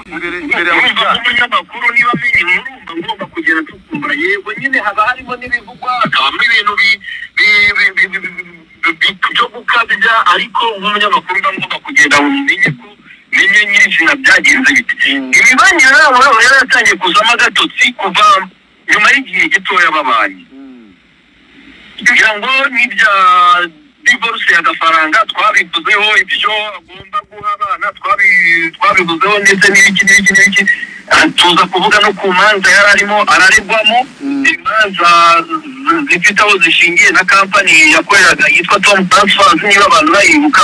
Imbere yawe. Nk'umunyamakuru, niba amenye inkuru, mba ngomba kugenda tukumbura. Yego nyine, haba harimo n'ibivugwa, hakabamo ibintu byo gukabya, ariko nk'umunyamakuru mba ngomba kugenda ngo menye ko menye nyirizina byagenze bite. Imibanire yabo yari yatangiye kuzamo agatotsi kuva nyuma y'igihe gitoya babanye. Kugira ngo n'ibya divorce ya Gafaranga twabivuzeho, ibyo agomba guha abana twabivuzeho, ndetse n'ibiki n'ibiki n'ibiki. Tuza kuvuga no ku manza yari arimo araregwamo, imanza zifite aho zishingiye na kampani yakoreraga yitwa Tom Transfers, niba abantu bayibuka.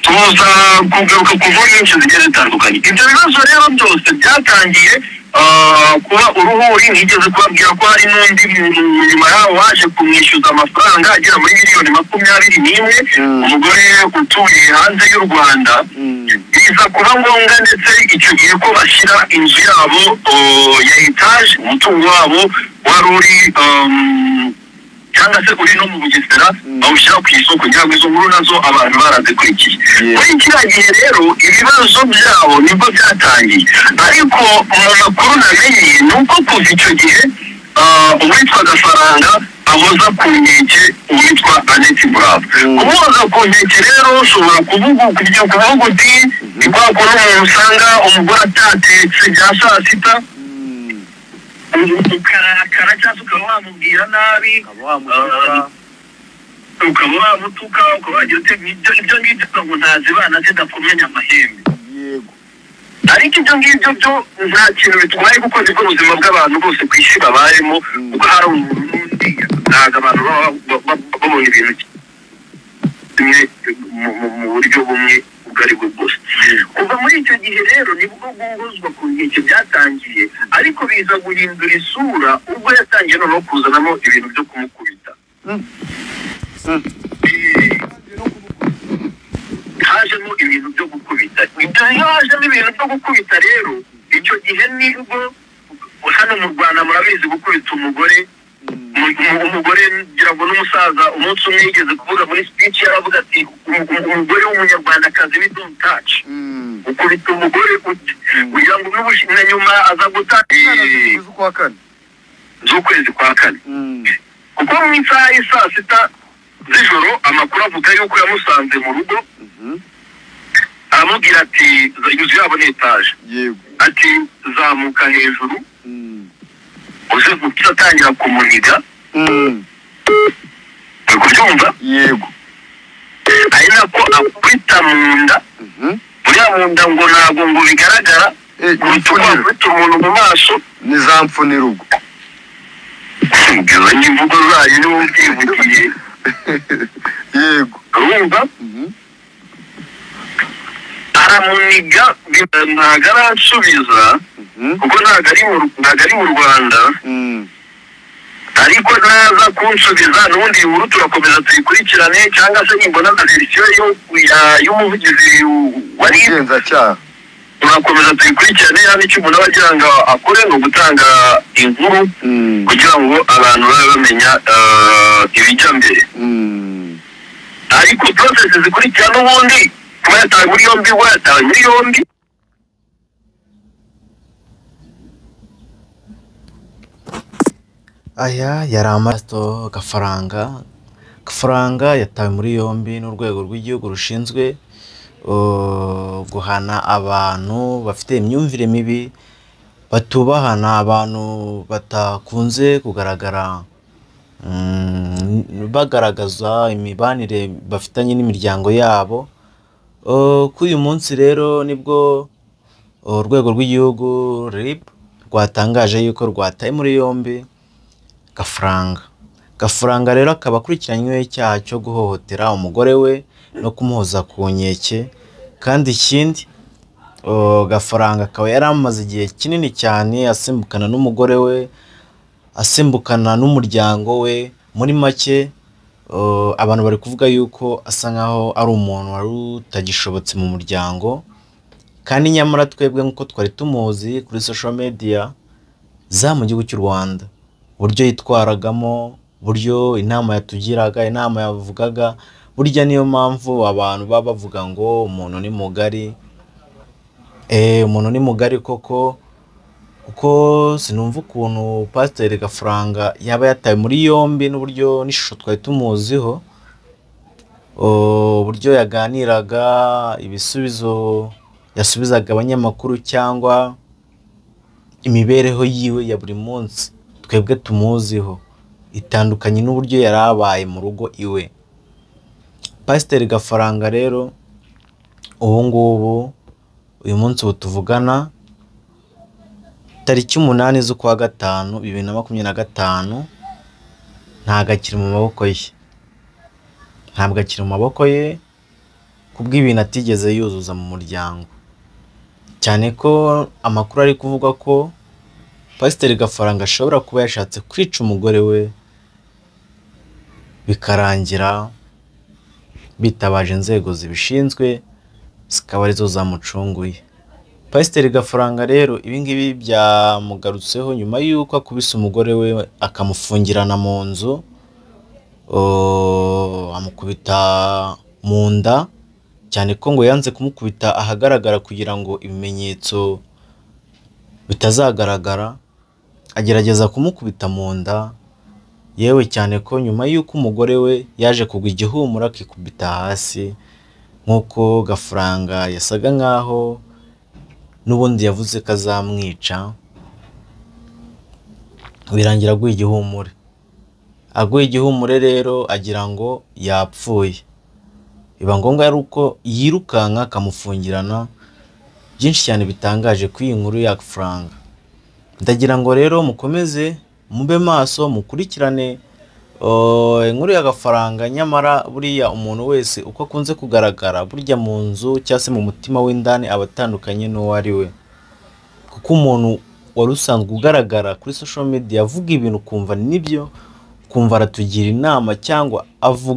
Tuza kugaruka ku nkuru nyinshi zigiye zitandukanye. Ibyo bibazo rero byose byatangiye kuba uruhuri. Nigeze kubabwira ko hari n'undi muntu nyuma yaho waje kumwishyuza amafaranga agera muri miliyoni 21, umugore utuye hanze y'u Rwanda. Biza kuba ngombwa ndetse icyo gihe ko bashyira inzu yabo ya etaje, umutungo wabo wari uri cyangwa se uri no mu Bugesera, bawushyira ku isoko. Kugira ngo izo nkuru nazo abantu barazikurikiye. Muri kiriya gihe rero ibibazo byabo nibwo byatangiye, ariko mu makuru namenye ni uko kuva icyo gihe uwitwa Gafaranga ahoza ku nkeke uwitwa Annette Murava. Kumuhoza ku nkeke rero, ushobora kuvuga kujya kuvuga uti ni kwa kuntu umuntu usanga umugore atatetse bya saa sita, ukarakara cyangwa se ukaba wamubwira nabi, Ukaba wamutuka. Ukaba wamutuka, ukaba wagira uti ibyo ngibyo ngo ntazibana zidakomanya amahembe. Ariko ibyo ngibyo byo nta kintu bitwaye, kuko nibwo buzima bw'abantu bose ku isi babayemo. Kuko hari umuntu n'undi, ntabwo abantu baba babona ibintu kimwe mu buryo bumwe ubwo ari bwo bwose. Kuva muri icyo gihe rero nibwo guhozwa ku nkeke byatangiye, ariko biza guhindura isura ubwo yatangiye noneho kuzanamo ibintu byo kumukubita. Hajemo ibintu byo gukubita. Ibyo iyo hajemo ibintu byo gukubita rero, icyo gihe nibwo hano mu Rwanda murabizi, gukubita umugore, umugore, ngira ngo n'umusaza umunsi umwe yigeze kuvuga muri speech, yaravuga ati: "Umugore w'umunyarwandakazi ni don't touch." Ukubita umugore kugira ngo na nyuma aza gutanga Z'ukwa kane. Z'ukwezi kwa kane, kuko mu isaha y'i saa sita z'ijoro amakuru avuga yuko yamusanze mu rugo, aramubwira ati, inzu yabo ni etaje, ati: "Zamuka hejuru uze guhita." Atangira kumuniga. Uri kubyumva? Yego. Ari nako akubita mu nda. Buriya mu nda ngo ntabwo ngo bigaragara kuruta uko Mfuniro. wakubita umuntu mu maso. Ni za mfuniro ubwo. Izo ni imvugo zayo, niwo ubyivugiye. Urumva, aramuniga, ntabwo aransubiza, kuko ntabwo ari mu Rwanda. Ariko naza kunsubiza n'ubundi iyi nkuru turakomeza tuyikurikirane, cyangwa se nimbona na version y'umuvugizi wa RIB, Ubugenzacyaha. turakomeza tuyikurikirane. Yaba icyo umuntu aba agira ngo akore ni ugutanga inkuru kugira ngo abantu babe bamenya ibijya mbere. Ariko process zikurikira n'ubundi, kuba yatawe muri yombi, we yatawe muri yombi. Aya yari amato Gafaranga. Gafaranga yatawe muri yombi n'urwego rw'igihugu rushinzwe guhana abantu bafite imyumvire mibi, batubahana, abantu batakunze kugaragara bagaragaza imibanire bafitanye n'imiryango yabo. Kuri uyu munsi rero nibwo urwego rw'igihugu RIB rwatangaje yuko rwataye muri yombi Gafaranga. Gafaranga rero akaba akurikiranyweho icyaha cyo guhohotera umugore we no kumuhoza ku nkeke. Kandi ikindi, Gafaranga akaba yari amaze igihe kinini cyane asimbukana n'umugore we, asimbukana n'umuryango we. Muri make, abantu bari kuvuga yuko asa nkaho ari umuntu wari utagishobotse mu muryango, kandi nyamara twebwe nk'uko twari tumuzi kuri social media za mu gihugu cy'u Rwanda, uburyo yitwaragamo, uburyo inama yatugiraga, inama yavugaga, burya niyo mpamvu abantu baba bavuga ngo umuntu ni mugari. Umuntu ni mugari koko, kuko sinumva ukuntu Pasiteri Gafaranga yaba yatawe muri yombi n'uburyo n'ishusho twari tumuziho, uburyo yaganiraga, ibisubizo yasubizaga abanyamakuru cyangwa imibereho yiwe ya buri munsi twebwe tumuziho itandukanye n'uburyo yari abaye mu rugo iwe. Pasiteri Gafaranga rero ubu ngubu uyu munsi ubu tuvugana tariki 8 z'ukwa 5 2025 ntabwo akiri mu maboko ye, ntabwo akiri mu maboko ye kubw'ibintu atigeze yuzuza mu muryango, cyane ko amakuru ari kuvuga ko Pasiteri Gafaranga ashobora kuba yashatse kwica umugore we bikarangira bitabaje inzego zibishinzwe zikaba arizo zamucunguye. Pasiteri Gafaranga rero ibingibi byamugarutseho nyuma y'uko akubise umugore we akamufungirana mu nzu, amukubita mu nda, cyane ko ngo yanze kumukubita ahagaragara kugira ngo ibimenyetso bitazagaragara, agerageza kumukubita mu nda, yewe cyane ko nyuma y'uko umugore we yaje kugwa igihumura akikubita hasi, nk'uko Gafaranga yasaga nk'aho n'ubundi yavuze ko azamwica, birangira aguye igihumure. Aguye igihumure rero agira ngo yapfuye, biba ngombwa ari uko yirukanka akamufungirana. Byinshi cyane bitangaje kuri iyi nkuru ya Gafaranga. Ndagira ngo rero mukomeze mube maso mukurikirane inkuru ya Gafaranga. Nyamara buriya umuntu wese uko akunze kugaragara burya mu nzu cyangwa se mu mutima w'indani aba atandukanye n'uwo ari we, kuko umuntu wari usanzwe ugaragara kuri social media avuga ibintu ukumva nibyo, ukumva aratugira inama cyangwa avuga